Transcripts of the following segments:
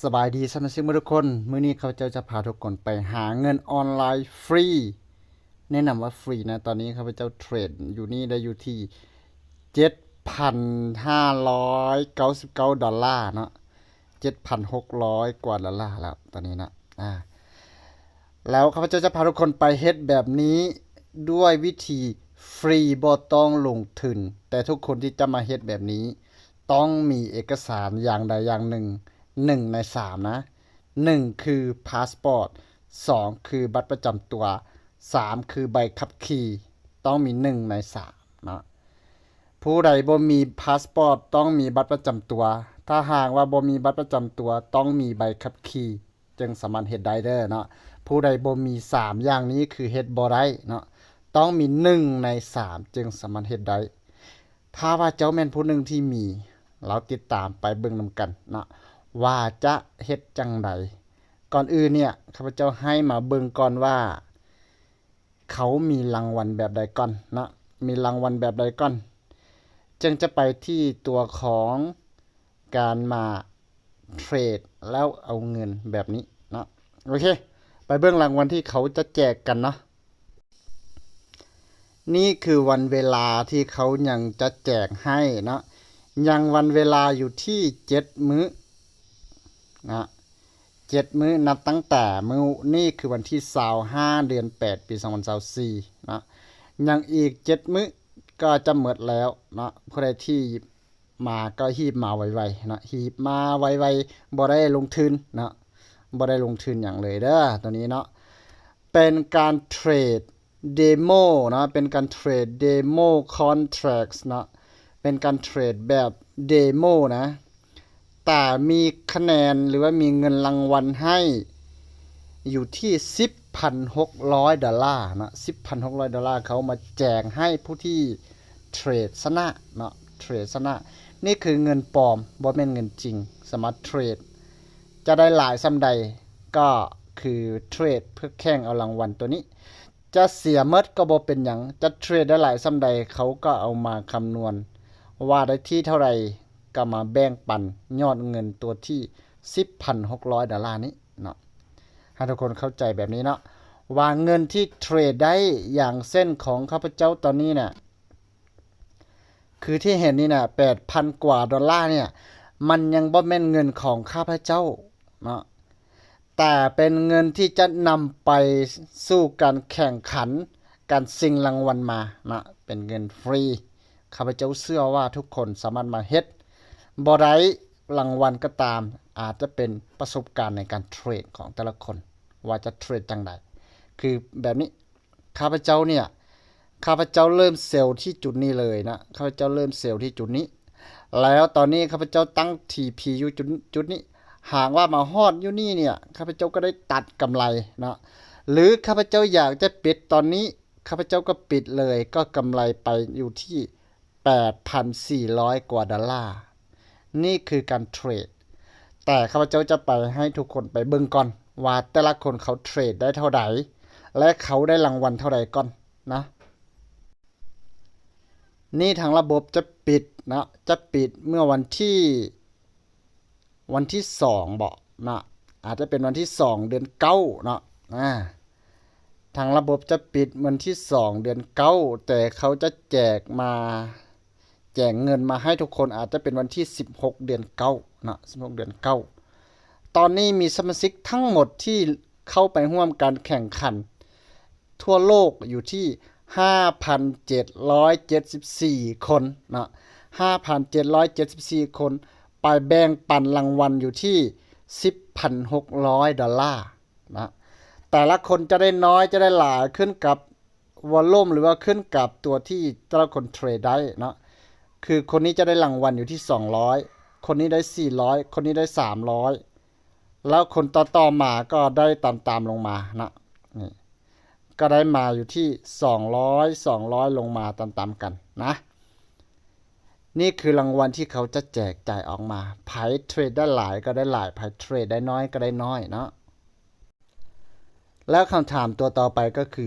ສະບາຍດີສະມາຊິກໝົດທຸກຄົນ, ມື້ນີ້ຂ້າພະເຈົ້າຈະພາທຸກຄົນໄປຫາເງິນອອນລາຍຟຣີ, ແນະນຳວ່າຟຣີນະ. ຕອນນີ້ຂ້າພະເຈົ້າເທຣດຢູ່ນີ້ໄດ້ຢູ່ທີ່ເຈັດພັນຫ້າຮ້ອຍເກົ້າສິບເກົ້າດອນລາເນາະ, ເຈັດພັນຫົກຮ້ອຍກວ່າດອນລາແລ້ວຕອນນີ້ນະ. ອາ ແລ້ວຂ້າພະເຈົ້າຈະພາທຸກຄົນໄປເຮັດແບບນີ້ດ້ວຍວິທີຟຣີ ບໍ່ຕ້ອງລົງທຶນ, ແຕ່ທຸກຄົນທີ່ຈະມາເຮັດແບບນີ້ ຕ້ອງມີເອກະສານຢ່າງໃດຢ່າງໜຶ່ງ ໜຶ່ງໃນສາມນະ. ໜຶ່ງຄືພາສປອດ, ສອງຄືບັດປະຈຳຕົວ, ສາມຄືໃບຂັບຂີ່. ຕ້ອງມີໜຶ່ງໃນສາມເນາະ. ຜູ້ໃດບໍ່ມີພາສປອດ ຕ້ອງມີບັດປະຈຳຕົວ, ຖ້າຫາກວ່າບໍ່ມີບັດປະຈຳຕົວ ຕ້ອງມີໃບຂັບຂີ່ ຈຶ່ງສາມາດເຮັດໄດ້ເດີເນາະ. ຜູ້ໃດບໍ່ມີສາມຢ່າງນີ້ ຄືເຮັດບໍ່ໄດ້ເນາະ, ຕ້ອງມີໜຶ່ງໃນສາມຈຶ່ງສາມາດເຮັດໄດ້. ຖ້າວ່າເຈົ້າແມ່ນຜູ້ໜຶ່ງທີ່ມີ, ລາວຕິດຕາມໄປເບິ່ງນຳກັນເນາະ ວ່າຈະເຮັດຈັ່ງໃດ. ກ່ອນອື່ນເນ່ຍ ຂ້າພະເຈົ້າໃຫ້ມາເບິ່ງກ່ອນວ່າ ເຂົາມີລາງວັນແບບໃດກ່ອນເນາະ, ມີລາງວັນແບບໃດກ່ອນ, ຈຶ່ງຈະໄປທີ່ຕົວຂອງການມາເທຣດແລ້ວເອົາເງິນແບບນີ້ເນາະ. ໂອເຄ ໄປເບິ່ງລາງວັນທີ່ເຂົາຈະແຈກກັນເນາະ. ນີ້ຄືວັນເວລາທີ່ເຂົາຍັງຈະແຈກໃຫ້ເນາະ, ຍັງວັນເວລາຢູ່ທີ່ເຈັດມື້ເນາະ. ເຈັດມື້ນັບຕັ້ງແຕ່ມື້ນີ້ ຄືວັນທີຊາວຫ້າ ເດືອນແປດ ປີສອງພັນຊາວສີ່ເນາະ. ຍັງອີກເຈັດມື້ກໍຈະໝົດແລ້ວເນາະ. ຜູ້ໃດທີ່ມາກໍຮີບມາໄວໆເນາະ, ຮີບມາໄວໆ, ບໍ່ໄດ້ລົງທຶນເນາະ, ບໍ່ໄດ້ລົງທຶນຫຍັງເລີຍເດີ ໂຕນີ້ເນາະ. ເປັນການເທຣດ ເດໂມເນາະ, ເປັນການເທຣດ demo contracts ເນາະ, ເປັນການເທຣດແບບ demo ນະ, ແຕ່ມີຄະແນນ ຫຼືວ່າມີເງິນລາງວັນໃຫ້ຢູ່ທີ່ສິບພັນຫົກຮ້ອຍດອນລາເນາະ, ສິບພັນຫົກຮ້ອຍດອນລາ ເຂົາມາແຈກໃຫ້ຜູ້ທີ່ເທຣດຊະນະເນາະ, ເທຣດຊະນະ. ນີ້ຄືເງິນປອມ, ບໍ່ແມ່ນເງິນຈິງ, ສາມາດເທຣດ ຈະໄດ້ຫຼາຍສ່ຳໃດ ກໍຄືເທຣດເພື່ອແຂ່ງເອົາລາງວັນໂຕນີ້. ຈະເສຍໝົດກໍບໍ່ເປັນຫຍັງ, ຈະເທຣດໄດ້ຫຼາຍສ່ຳໃດ ເຂົາກໍເອົາມາຄຳນວນ ວ່າໄດ້ທີ່ເທົ່າໃດ ກໍມາແບ່ງປັນຍອດເງິນຕົວທີ່ສິບພັນຫົກຮ້ອຍດອນລານີ້ເນາະ. ໃຫ້ທຸກຄົນເຂົ້າໃຈແບບນີ້ເນາະ ວ່າເງິນທີ່ເທຣດໄດ້ ຢ່າງເຊັ່ນຂອງຂ້າພະເຈົ້າຕອນນີ້ນະ ຄືທີ່ເຫັນນີ້ນະ ແປດພັນກວ່າດອນລານີ້ ມັນຍັງບໍ່ແມ່ນເງິນຂອງຂ້າພະເຈົ້າເນາະ, ແຕ່ເປັນເງິນທີ່ຈະນຳໄປສູ່ການແຂ່ງຂັນ ການຊິງລາງວັນມາເນາະ, ເປັນເງິນຟຣີ. ຂ້າພະເຈົ້າເຊື່ອວ່າທຸກຄົນສາມາດມາເຮັດ ບໍ່ໄດ້ລາງວັນກໍຕາມ, ອາດຈະເປັນປະສົບການໃນການເທຣດຂອງແຕ່ລະຄົນ ວ່າຈະເທຣດຈັ່ງໃດ. ຄືແບບນີ້ ຂ້າພະເຈົ້າເນ່ຍ ຂ້າພະເຈົ້າເລີ່ມເຊວທີ່ຈຸດນີ້ເລີຍນະ, ຂ້າພະເຈົ້າເລີ່ມເຊວທີ່ຈຸດນີ້ ແລ້ວຕອນນີ້ຂ້າພະເຈົ້າຕັ້ງທີພີຢູ່ຈຸດ ຈຸດນີ້. ຫາກວ່າມາຮອດຢູ່ນີ້ເນ່ຍ ຂ້າພະເຈົ້າກໍໄດ້ຕັດກຳໄລເນາະ, ຫຼື ຂ້າພະເຈົ້າຢາກຈະປິດຕອນນີ້ ຂ້າພະເຈົ້າກໍປິດເລີຍ, ກໍກຳໄລໄປຢູ່ທີ່ ແປດພັນສີ່ຮ້ອຍກວ່າດອນລາ. ນີ້ຄືການເທຣດ, ແຕ່ຂ້າພະເຈົ້າຈະໄປໃຫ້ທຸກຄົນໄປເບິ່ງກ່ອນ ວ່າແຕ່ລະຄົນເຂົາເທຣດໄດ້ເທົ່າໃດ ແລະ ເຂົາໄດ້ລາງວັນເທົ່າໃດກ່ອນນະ. ນີ້ທາງລະບົບຈະປິດເນາະ, ຈະປິດເມື່ອວັນທີ ວັນທີສອງບໍເນາະ, ອາດຈະເປັນວັນທີສອງເດືອນເກົ້າເນາະ. ອາ ທາງລະບົບຈະປິດວັນທີສອງເດືອນເກົ້າ, ແຕ່ເຂົາຈະແຈກມາ ແຈກເງິນມາໃຫ້ທຸກຄົນ ອາດຈະເປັນວັນທີສິບຫົກເດືອນເກົ້າເນາະ, ສິບຫົກເດືອນເກົ້າ. ຕອນນີ້ມີສະມາຊິກທັງໝົດທີ່ເຂົ້າໄປຮ່ວມການແຂ່ງຂັນ ທົ່ວໂລກຢູ່ທີ່ຫ້າພັນເຈັດຮ້ອຍເຈັດສິບສີ່ຄົນເນາະ, ຫ້າພັນເຈັດຮ້ອຍເຈັດສິບສີ່ຄົນ ໄປແບ່ງປັນລາງວັນຢູ່ທີ່ສິບພັນຫົກຮ້ອຍດອນລານະ. ແຕ່ລະຄົນຈະໄດ້ນ້ອຍຈະໄດ້ຫຼາຍ ຂຶ້ນກັບວອລລຸ່ມ ຫຼືວ່າຂຶ້ນກັບຕົວທີ່ແຕ່ລະຄົນເທຣດໄດ້ເນາະ. ຄືຄົນນີ້ຈະໄດ້ລາງວັນຢູ່ທີ່ສອງຮ້ອຍ, ຄົນນີ້ໄດ້ສີ່ຮ້ອຍ, ຄົນນີ້ໄດ້ສາມຮ້ອຍ ແລ້ວຄົນຕໍ່ໆມາກໍໄດ້ຕາມໆລົງມາເນາະ. ນີ້ ກໍໄດ້ມາຢູ່ທີ່ສອງຮ້ອຍ ສອງຮ້ອຍລົງມາຕາມໆກັນນະ. ນີ້ຄືລາງວັນທີ່ເຂົາຈະແຈກຈ່າຍອອກມາ, ໃຜເທຣດໄດ້ຫຼາຍກໍໄດ້ຫຼາຍ, ໃຜເທຣດໄດ້ນ້ອຍກໍໄດ້ນ້ອຍເນາະ. ແລ້ວຄຳຖາມຕົວຕໍ່ໄປກໍຄື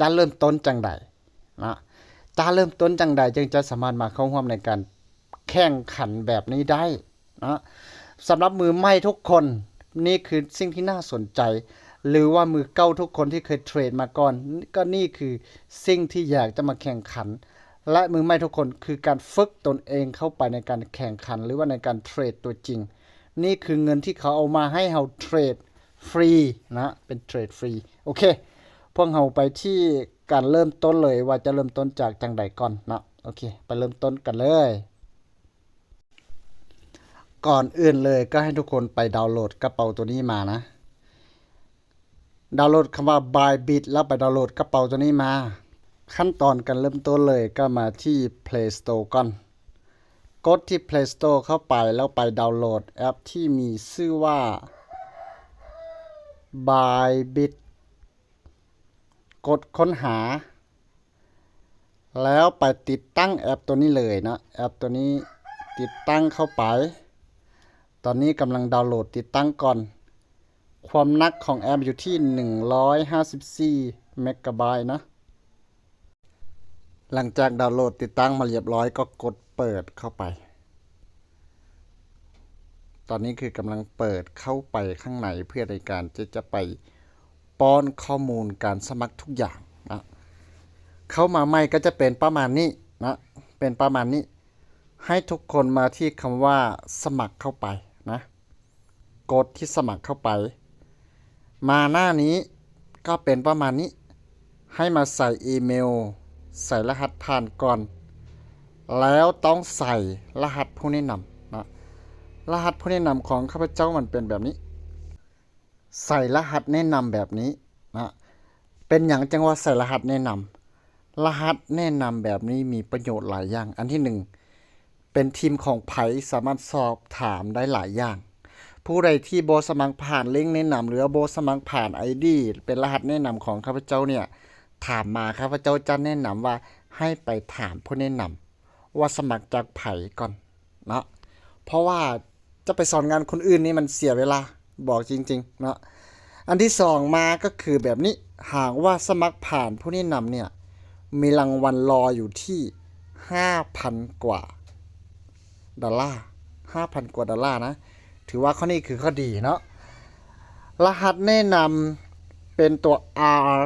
ຈະເລີ່ມຕົ້ນຈັ່ງໃດເນາະ? ຈະເລີ່ມຕົ້ນຈັ່ງໃດຈຶ່ງຈະສາມາດມາເຂົ້າຮ່ວມໃນການແຂ່ງຂັນແບບນີ້ໄດ້ເນາະ? ສຳລັບມືໃໝ່ທຸກຄົນ ນີ້ຄືສິ່ງທີ່ໜ້າສົນໃຈ ຫຼືວ່າມືເກົ່າທຸກຄົນທີ່ເຄີຍເທຣດມາກ່ອນ ກໍນີ້ຄືສິ່ງທີ່ຢາກຈະມາແຂ່ງຂັນ ແລະ ມືໃໝ່ທຸກຄົນຄືການຝຶກຕົນເອງເຂົ້າໄປໃນການແຂ່ງຂັນ ຫຼືວ່າໃນການເທຣດຕົວຈິງ. ນີ້ຄືເງິນທີ່ເຂົາເອົາມາໃຫ້ເຮົາເທຣດຟຣີນະ ເປັນເທຣດຟຣີ. ໂອເຄ ພວກເຮົາໄປທີ່ການເລີ່ມຕົ້ນເລີຍ ວ່າຈະເລີ່ມຕົ້ນຈາກຈັ່ງໃດກ່ອນເນາະ. ໂອເຄ ໄປເລີ່ມຕົ້ນກັນເລີຍ. ກ່ອນອື່ນເລີຍກໍໃຫ້ທຸກຄົນໄປດາວໂຫຼດກະເປົາໂຕນີ້ມານະ. ດາວໂຫຼດຄຳວ່າ Bybit ແລ້ວໄປດາວໂຫຼດກະເປົາໂຕນີ້ມາ. ຂັ້ນຕອນການເລີ່ມຕົ້ນເລີຍກໍມາທີ່ Play Store ກ່ອນ. ກົດທີ່ Play Store ເຂົ້າໄປ ແລ້ວໄປດາວໂຫຼດແອັບທີ່ມີຊື່ວ່າ Bybit. ກົດຄົ້ນຫາ ແລ້ວໄປຕິດຕັ້ງແອັບໂຕນີ້ເລີຍເນາະ. ແອັບໂຕນີ້ຕິດຕັ້ງເຂົ້າໄປ. ຕອນນີ້ກຳລັງດາວໂຫຼດຕິດຕັ້ງກ່ອນ. ຄວາມໜັກຂອງແອັບຢູ່ທີ່ໜຶ່ງຮ້ອຍຫ້າສິບສີ່ເມກາໄບເນາະ. ຫຼັງຈາກດາວໂຫຼດຕິດຕັ້ງມາລຽບຮ້ອຍ ກໍກົດເປີດເຂົ້າໄປ. ຕອນນີ້ຄືກຳລັງເປີດເຂົ້າໄປຂ້າງໃນ ເພື່ອໃນການທີ່ຈະໄປປ້ອນຂໍ້ມູນການສະໝັກທຸກຢ່າງນະ. ເຂົ້າມາໃໝ່ກໍຈະເປັນປະມານນີ້ນະ ເປັນປະມານນີ້. ໃຫ້ທຸກຄົນມາທີ່ຄຳວ່າສະໝັກເຂົ້າໄປນະ. ກົດທີ່ສະໝັກເຂົ້າໄປ. ມາໜ້ານີ້ກໍເປັນປະມານນີ້. ໃຫ້ມາໃສ່ອີເມວ, ໃສ່ລະຫັດຜ່ານກ່ອນ, ແລ້ວຕ້ອງໃສ່ລະຫັດຜູ້ແນະນຳນະ. ລະຫັດຜູ້ແນະນຳຂອງຂ້າພະເຈົ້າມັນເປັນແບບນີ້. ໃສ່ລະຫັດແນະນຳແບບນີ້ນະ. ເປັນຫຍັງຈັ່ງວ່າໃສ່ລະຫັດແນະນຳ? ລະຫັດແນະນຳແບບນີ້ມີປະໂຫຍດຫຼາຍຢ່າງ. ອັນທີໜຶ່ງ ເປັນທີມຂອງໃຜ ສາມາດສອບຖາມໄດ້ຫຼາຍຢ່າງ. ຜູ້ໃດທີ່ບໍ່ສະໝັກຜ່ານລິ້ງແນະນຳ ຫຼືວ່າບໍ່ສະໝັກຜ່ານໄອດີ ເປັນລະຫັດແນະນຳຂອງຂ້າພະເຈົ້າເນ່ຍ ຖາມມາ ຂ້າພະເຈົ້າຈະແນະນຳວ່າໃຫ້ໄປຖາມຜູ້ແນະນຳວ່າສະໝັກຈາກໃຜກ່ອນເນາະ. ເພາະວ່າຈະໄປສອນງານຄົນອື່ນນີ້ມັນເສຍເວລາ ບອກຈິງໆເນາະ. ອັນທີສອງມາກໍຄືແບບນີ້ ຫາກວ່າສະໝັກຜ່ານຜູ້ແນະນຳເນ່ຍ ມີລາງວັນລໍຢູ່ທີ່ຫ້າພັນກວ່າດອນລາ ຫ້າພັນກວ່າດອນລານະ. ຖືວ່າຂໍ້ນີ້ຄືຂໍ້ດີເນາະ. ລະຫັດແນະນຳເປັນຕົວ R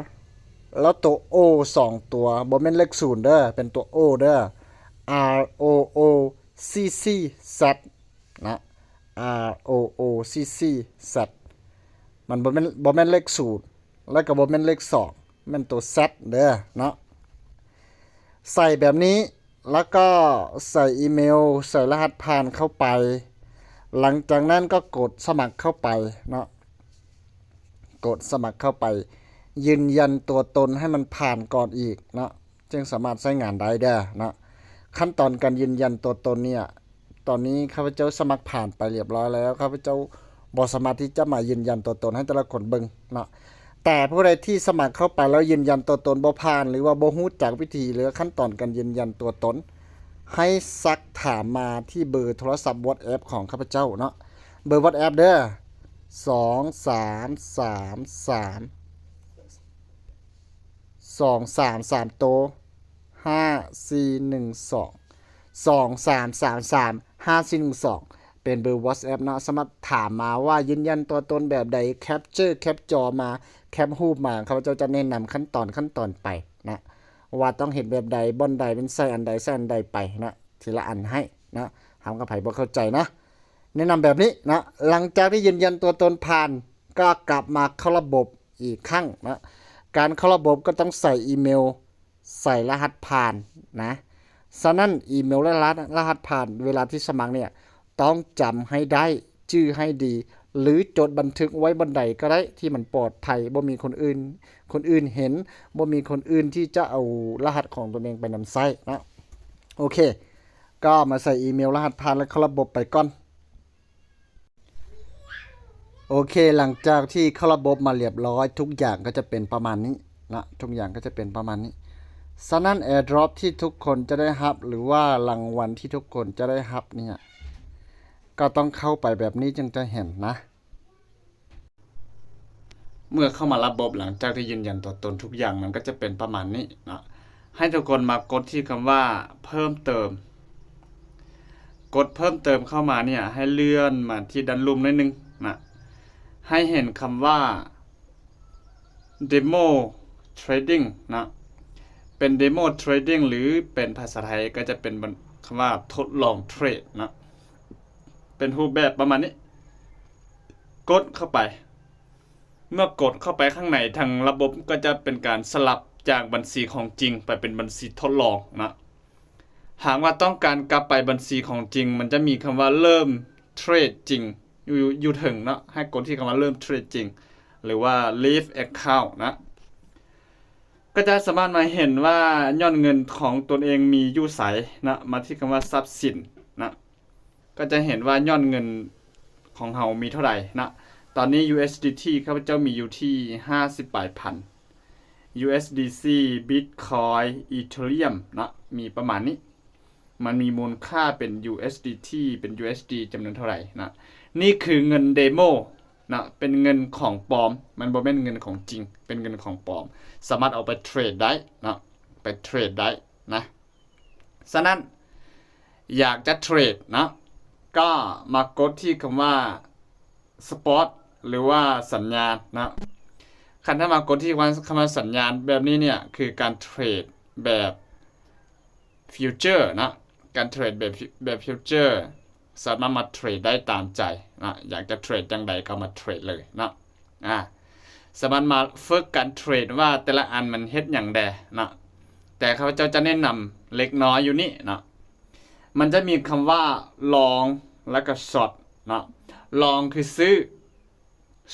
ແລ້ວຕົວ O ສອງຕົວ ບໍ່ແມ່ນເລກສູນເດີ ເປັນຕົວ O ເດີ R O O C C Z ນະ R O O C C Z ມັນບໍ່ແມ່ນ ບໍ່ແມ່ນເລກສູນ ແລ້ວກໍບໍ່ແມ່ນເລກສອງ ແມ່ນຕົວ Z ເດີເນາະ. ໃສ່ແບບນີ້ ແລ້ວກໍໃສ່ອີເມວ ໃສ່ລະຫັດຜ່ານເຂົ້າໄປ. ຫຼັງຈາກນັ້ນກໍກົດສະໝັກເຂົ້າໄປເນາະ ກົດສະໝັກເຂົ້າໄປ ຢືນຢັນຕົວຕົນໃຫ້ມັນຜ່ານກ່ອນອີກເນາະ ຈຶ່ງສາມາດໃຊ້ງານໄດ້ເດີເນາະ. ຂັ້ນຕອນການຢືນຢັນຕົວຕົນເນ່ຍ ຕອນນີ້ຂ້າພະເຈົ້າສະໝັກຜ່ານໄປລຽບຮ້ອຍແລ້ວ ຂ້າພະເຈົ້າບໍ່ສາມາດທີ່ຈະມາຢືນຢັນຕົວຕົນໃຫ້ແຕ່ລະຄົນເບິ່ງເນາະ. ແຕ່ຜູ້ໃດທີ່ສະໝັກເຂົ້າໄປແລ້ວຢືນຢັນຕົວຕົນບໍ່ຜ່ານ ຫຼືວ່າບໍ່ຮູ້ຈັກວິທີ ຫຼືຂັ້ນຕອນການຢືນຢັນຕົວຕົນ ໃຫ້ສັກຖາມມາທີ່ເບີໂທລະສັບ WhatsApp ຂອງຂ້າພະເຈົ້າເນາະ ເບີ WhatsApp ເດີ ສອງສາມສາມສາມ ສອງສາມສາມໂຕ ຫ້າສີ່ໜຶ່ງສອງ ສອງສາມສາມສາມຫ້າສີ່ໜຶ່ງສອງ ເປັນເບີ WhatsApp ເນາະ. ສາມາດຖາມມາວ່າຢືນຢັນຕົວຕົນແບບໃດ ແຄັບເຈີ ແຄັບຈໍມາ ແຄັບຮູບມາ ຂ້າພະເຈົ້າຈະແນະນຳຂັ້ນຕອນ ຂັ້ນຕອນໄປນະ ວ່າຕ້ອງເຮັດແບບໃດ ບ່ອນໃດ ແມ່ນໃສ່ອັນໃດ ໃສ່ອັນໃດໄປນະ ທີລະອັນໃຫ້ນະ. ຖາມກັບໃຜບໍ່ເຂົ້າໃຈນະ ແນະນຳແບບນີ້ນະ. ຫຼັງຈາກທີ່ຢືນຢັນຕົວຕົນຜ່ານ ກໍກັບມາເຂົ້າລະບົບອີກຄັ້ງນະ. ການເຂົ້າລະບົບກໍຕ້ອງໃສ່ອີເມວ ໃສ່ລະຫັດຜ່ານນະ. ສະນັ້ນ ອີເມວ ແລະ ລະ ລະຫັດຜ່ານເວລາທີ່ສະໝັກເນ່ຍ ຕ້ອງຈຳໃຫ້ໄດ້ ຈື່ໃຫ້ດີ ຫຼື ຈົດບັນທຶກໄວ້ບ່ອນໃດກໍໄດ້ທີ່ມັນປອດໄພ ບໍ່ມີຄົນອື່ນ ຄົນອື່ນເຫັນ ບໍ່ມີຄົນອື່ນທີ່ຈະເອົາລະຫັດຂອງຕົນເອງໄປນຳໃຊ້ນະ. ໂອເຄ ກໍມາໃສ່ອີເມວ ລະຫັດຜ່ານ ແລະ ເຂົ້າລະບົບໄປກ່ອນ. ໂອເຄ ຫຼັງຈາກທີ່ເຂົ້າລະບົບມາລຽບຮ້ອຍ ທຸກຢ່າງກໍຈະເປັນປະມານນີ້ນະ ທຸກຢ່າງກໍຈະເປັນປະມານນີ້. ສະນັ້ນ Airdrop ທີ່ທຸກຄົນຈະໄດ້ຮັບ ຫຼືວ່າລາງວັນທີ່ທຸກຄົນຈະໄດ້ຮັບເນ່ຍ ກໍຕ້ອງເຂົ້າໄປແບບນີ້ຈຶ່ງຈະເຫັນນະ. ເມື່ອເຂົ້າມາລະບົບ ຫຼັງຈາກທີ່ຢືນຢັນຕົວຕົນທຸກຢ່າງ ມັນກໍຈະເປັນປະມານນີ້ເນາະ. ໃຫ້ທຸກຄົນມາກົດທີ່ຄຳວ່າເພີ່ມເຕີມ. ກົດເພີ່ມເຕີມເຂົ້າມາເນ່ຍ ໃຫ້ເລື່ອນມາທີ່ດ້ານລຸ່ມໜ້ອຍໜຶ່ງນະ ໃຫ້ເຫັນຄຳວ່າ Demo Trading ນະ ເປັນ Demo Trading ຫຼືເປັນພາສາໄທກໍຈະເປັນຄຳວ່າ ທົດລອງເທຣດນະ ເປັນຮູບແບບປະມານນີ້ ກົດເຂົ້າໄປ. ເມື່ອກົດເຂົ້າໄປຂ້າງໃນ ທາງລະບົບກໍຈະເປັນການສະຫຼັບຈາກບັນຊີຂອງຈິງໄປເປັນບັນຊີທົດລອງນະ. ຫາກວ່າຕ້ອງການກັບໄປບັນຊີຂອງຈິງ ມັນຈະມີຄຳວ່າເລີ່ມເທຣດຈິງ ຢູ່ ຢູ່ເທິງເນາະ ໃຫ້ກົດທີ່ຄຳວ່າເລີ່ມເທຣດຈິງ ຫຼືວ່າ Leave Account ນະ ກໍຈະສາມາດມາເຫັນວ່າຍອດເງິນຂອງຕົນເອງມີຢູ່ໃສນະ ມາທີ່ຄຳວ່າຊັບສິນນະ ກໍຈະເຫັນວ່າຍອດເງິນຂອງເຮົາມີເທົ່າໃດນະ. ຕອນນີ້ USDT ຂ້າພະເຈົ້າມີຢູ່ທີ່ຫ້າສິບປາຍພັນ USDC Bitcoin Ethereum ເນາະ ມີປະມານນີ້ ມັນມີມູນຄ່າເປັນ USDT ເປັນ USD ຈຳນວນເທົ່າໃດນະ. ນີ້ຄືເງິນ Demo ນະ ເປັນເງິນຂອງປອມ ມັນບໍ່ແມ່ນເງິນຂອງຈິງ ເປັນເງິນຂອງປອມ ສາມາດເອົາໄປເທຣດໄດ້ນະ ໄປເທຣດໄດ້ນະ. ສະນັ້ນ ຢາກຈະເທຣດນະ ກໍມາກົດທີ່ຄຳວ່າ Spot ຫຼືວ່າສັນຍານນະ. ຄັນຖ້າມາກົດທີ່ຄຳວ່າ ຄຳວ່າສັນຍານແບບນີ້ເນ່ຍ ຄືການເທຣດແບບ Future ນະ ການເທຣດແບບ ແບບ Future ສາມາດມາເທຣດໄດ້ຕາມໃຈນະ ຢາກຈະເທຣດຈັ່ງໃດກໍມາເທຣດເລີຍນະ. ອາ ສາມາດມາຝຶກການເທຣດວ່າແຕ່ລະອັນມັນເຮັດຫຍັງແດ່ນະ ແຕ່ຂ້າພະເຈົ້າຈະແນະນຳເລັກນ້ອຍຢູ່ນີ້ນະ. ມັນຈະມີຄຳວ່າ Long ແລ້ວກໍ Short ເນາະ. Long ຄືຊື້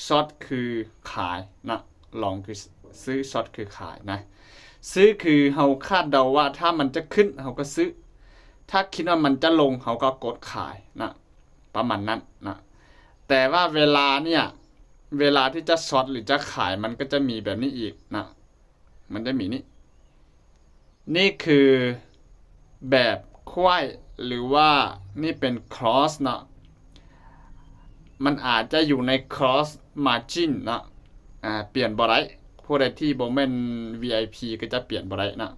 Short ຄືຂາຍນະ. Long ຄືຊື້ Short ຄືຂາຍນະ. ຊື້ຄືເຮົາຄາດເດົາວ່າຖ້າມັນຈະຂຶ້ນເຮົາກໍຊື້ ຖ້າຄິດວ່າມັນຈະລົງເຮົາກໍກົດຂາຍນະ ປະມານນັ້ນນະ. ແຕ່ວ່າເວລາເນ່ຍ ເວລາທີ່ຈະ Short ຫຼືຈະຂາຍ ມັນກໍຈະມີແບບນີ້ອີກນະ. ມັນຈະມີນີ້ ນີ້ຄືແບບໄຂວ້ ຫຼືວ່ານີ້ເປັນ Cross ເນາະ. ມັນອາດຈະຢູ່ໃນ Cross Margin ເນາະ ອາ ປ່ຽນບໍ່ໄດ້. ຜູ້ໃດທີ່ບໍ່ແມ່ນ VIP ກໍຈະປ່ຽນບໍ່ໄດ້ເນາະ.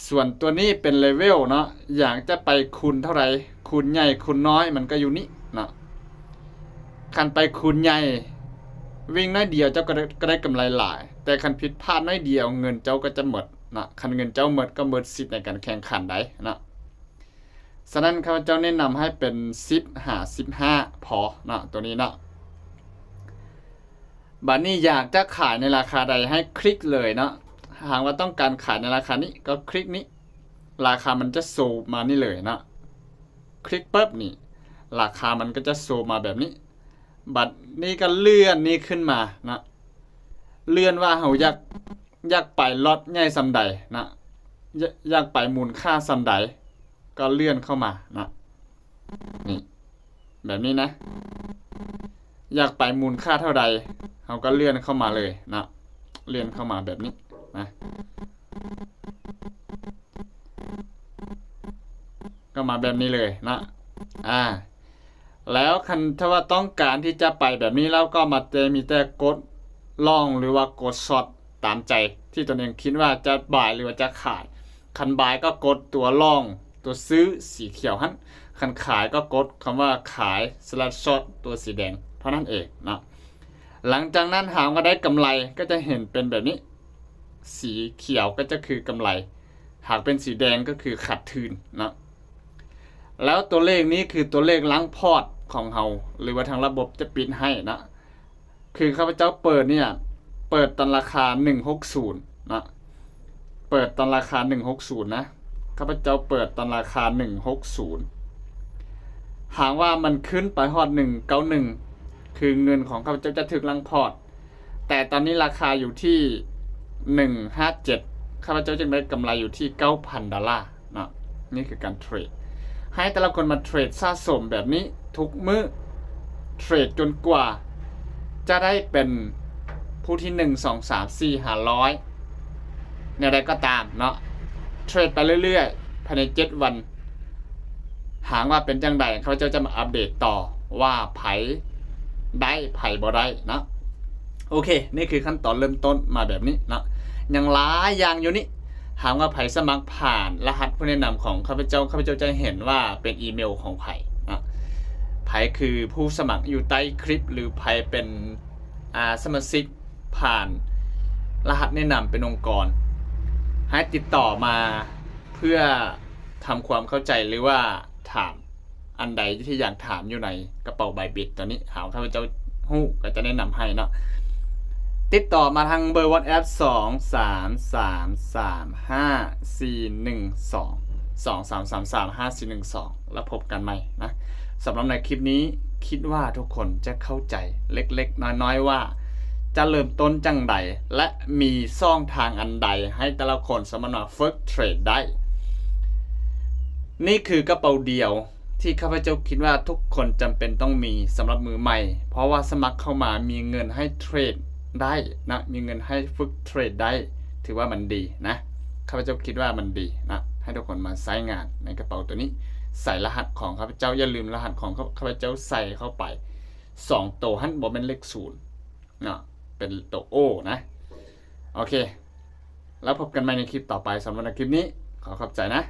ສ່ວນຕົວນີ້ເປັນ Level ເນາະ ຢາກຈະໄປຄູນເທົ່າໃດ ຄູນໃຫຍ່ ຄູນນ້ອຍ ມັນກໍຢູ່ນີ້ເນາະ. ຄັນໄປຄູນໃຫຍ່ ວິ່ງໜ້ອຍດຽວເຈົ້າກໍໄດ້ ກໍໄດ້ກຳໄລຫຼາຍ ແຕ່ຄັນຜິດພາດໜ້ອຍດຽວ ເງິນເຈົ້າກໍຈະໝົດເນາະ. ຄັນເງິນເຈົ້າໝົດ ກໍໝົດສິດໃນການແຂ່ງຂັນໄດ້ເນາະ. ສະນັ້ນ ຂ້າພະເຈົ້າແນະນຳໃຫ້ເປັນສິບຫາສິບຫ້າພໍເນາະ ຕົວນີ້ເນາະ. ບາດນີ້ຢາກຈະຂາຍໃນລາຄາໃດ ໃຫ້ຄລິກເລີຍເນາະ. ຫາກວ່າຕ້ອງການຂາຍໃນລາຄານີ້ ກໍຄລິກນີ້ ລາຄາມັນຈະໂຊມານີ້ເລີຍເນາະ. ຄລິກປຶບນີ້ ລາຄາມັນກໍຈະໂຊມາແບບນີ້. ບາດນີ້ກໍເລື່ອນນີ້ຂຶ້ນມາເນາະ ເລື່ອນວ່າເຮົາຢາກ ຢາກໄປລັອດໃຫຍ່ສ່ຳໃດນະ ຢາກ ຢາກໄປມູນຄ່າສ່ຳໃດ ກໍເລື່ອນເຂົ້າມານະ. ນີ້ ແບບນີ້ນະ ຢາກໄປມູນຄ່າເທົ່າໃດ ເຮົາກໍເລື່ອນເຂົ້າມາເລີຍນະ ເລື່ອນເຂົ້າມາແບບນີ້ນະ ກໍມາແບບນີ້ເລີຍນະ. ອາ ແລ້ວຄັນຖ້າວ່າຕ້ອງການທີ່ຈະໄປແບບນີ້ ແລ້ວກໍມາແຕ່ ມີແຕ່ກົດ Long ຫຼືວ່າກົດ Short ຕາມໃຈທີ່ຕົນເອງຄິດວ່າຈະ Buy ຫຼືວ່າຈະຂາຍ. ຄັນ Buy ກໍກົດຕົວ Long ຕົວຊື້ສີຂຽວຫັ້ນ, ຄັນຂາຍກໍກົດຄຳວ່າຂາຍ slash short ຕົວສີແດງເທົ່ານັ້ນເອງເນາະ. ຫຼັງຈາກນັ້ນຫາກວ່າໄດ້ກຳໄລ ກໍຈະເຫັນເປັນແບບນີ້, ສີຂຽວກໍຈະຄືກຳໄລ, ຫາກເປັນສີແດງກໍຄືຂາດທຶນເນາະ. ແລ້ວຕົວເລກນີ້ຄືຕົວເລກຫຼັງພອດຂອງເຮົາ ຫຼືວ່າທາງລະບົບຈະປິດໃຫ້ເນາະ. ຄືຂ້າພະເຈົ້າເປີດເນ່ຍ ເປີດຕອນລາຄາໜຶ່ງຫົກສູນເນາະ, ເປີດຕອນລາຄາໜຶ່ງຫົກສູນນະ, ຂ້າພະເຈົ້າເປີດຕອນລາຄາໜຶ່ງຫົກສູນ. ຫາກວ່າມັນຂຶ້ນໄປຮອດໜຶ່ງເກົ້າໜຶ່ງ ຄືເງິນຂອງຂ້າພະເຈົ້າຈະຖືກຫຼັງພອດ, ແຕ່ຕອນນີ້ລາຄາຢູ່ທີ່ໜຶ່ງຫ້າເຈັດ ຂ້າພະເຈົ້າຈຶ່ງໄດ້ກຳໄລຢູ່ທີ່ເກົ້າພັນດອນລາເນາະ. ນີ້ຄືການເທຣດ. ໃຫ້ແຕ່ລະຄົນມາເທຣດສະສົມແບບນີ້ທຸກມື້, ເທຣດຈົນກວ່າຈະໄດ້ເປັນຜູ້ທີໜຶ່ງ ສອງ ສາມ ສີ່ ຫ້າຮ້ອຍ ແນວໃດກໍຕາມເນາະ, ເທຣດໄປເລື້ອຍໆ ພາຍໃນເຈັດວັນ. ຫາກວ່າເປັນຈັ່ງໃດ ຂ້າພະເຈົ້າຈະມາອັບເດດຕໍ່ວ່າໃຜໄດ້ ໃຜບໍ່ໄດ້ເນາະ. ໂອເຄ ນີ້ຄືຂັ້ນຕອນເລີ່ມຕົ້ນມາແບບນີ້ເນາະ, ຍັງຫຼາຍຢ່າງຢູ່ນີ້. ຫາກວ່າໃຜສະໝັກຜ່ານລະຫັດຜູ້ແນະນຳຂອງຂ້າພະເຈົ້າ ຂ້າພະເຈົ້າຈະເຫັນວ່າເປັນອີເມວຂອງໃຜນະ ໃຜຄືຜູ້ສະໝັກຢູ່ໃຕ້ຄລິບ ຫຼື ໃຜເປັນ ອາ ສະມາຊິກຜ່ານລະຫັດແນະນຳເປັນອົງກອນ ໃຫ້ຕິດຕໍ່ມາເພື່ອທຳຄວາມເຂົ້າໃຈ ຫຼືວ່າຖາມອັນໃດທີ່ຢາກຖາມຢູ່ໃນກະເປົາ Bybit ຕົວນີ້ ຫາກຂ້າພະເຈົ້າຮູ້ກໍຈະແນະນຳໃຫ້ເນາະ. ຕິດຕໍ່ມາທາງເບີ WhatsApp ສອງສາມສາມສາມຫ້າສີ່ໜຶ່ງສອງ ສອງສາມສາມສາມຫ້າສີ່ໜຶ່ງສອງ ແລ້ວພົບກັນໃໝ່ນະ. ສຳລັບໃນຄລິບນີ້ ຄິດວ່າທຸກຄົນຈະເຂົ້າໃຈເລັກໆນ້ອຍໆວ່າ ຈະເລີ່ມຕົ້ນຈັ່ງໃດ ແລະ ມີຊ່ອງທາງອັນໃດໃຫ້ແຕ່ລະຄົນສາມາດມາຝຶກເທຣດໄດ້. ນີ້ຄືກະເປົາດຽວທີ່ຂ້າພະເຈົ້າຄິດວ່າທຸກຄົນຈຳເປັນຕ້ອງມີສຳລັບມືໃໝ່ ເພາະວ່າສະໝັກເຂົ້າມາມີເງິນໃຫ້ເທຣດໄດ້ນະ ມີເງິນໃຫ້ຝຶກເທຣດໄດ້ ຖືວ່າມັນດີນະ. ຂ້າພະເຈົ້າຄິດວ່າມັນດີນະ ໃຫ້ທຸກຄົນມາໃຊ້ງານໃນກະເປົາຕົວນີ້ ໃສ່ລະຫັດຂອງຂ້າພະເຈົ້າ ຢ່າລືມລະຫັດຂອງຂ້າພະເຈົ້າໃສ່ເຂົ້າໄປ ສອງໂຕຫັ້ນ ບໍ່ແມ່ນເລກສູນເນາະ ເປັນໂຕ O ນະ. ໂອເຄ ແລ້ວພົບກັນໃໝ່ໃນຄລິບຕໍ່ໄປ. ສຳລັບໃນຄລິບນີ້ ຂໍຂອບໃຈນະ.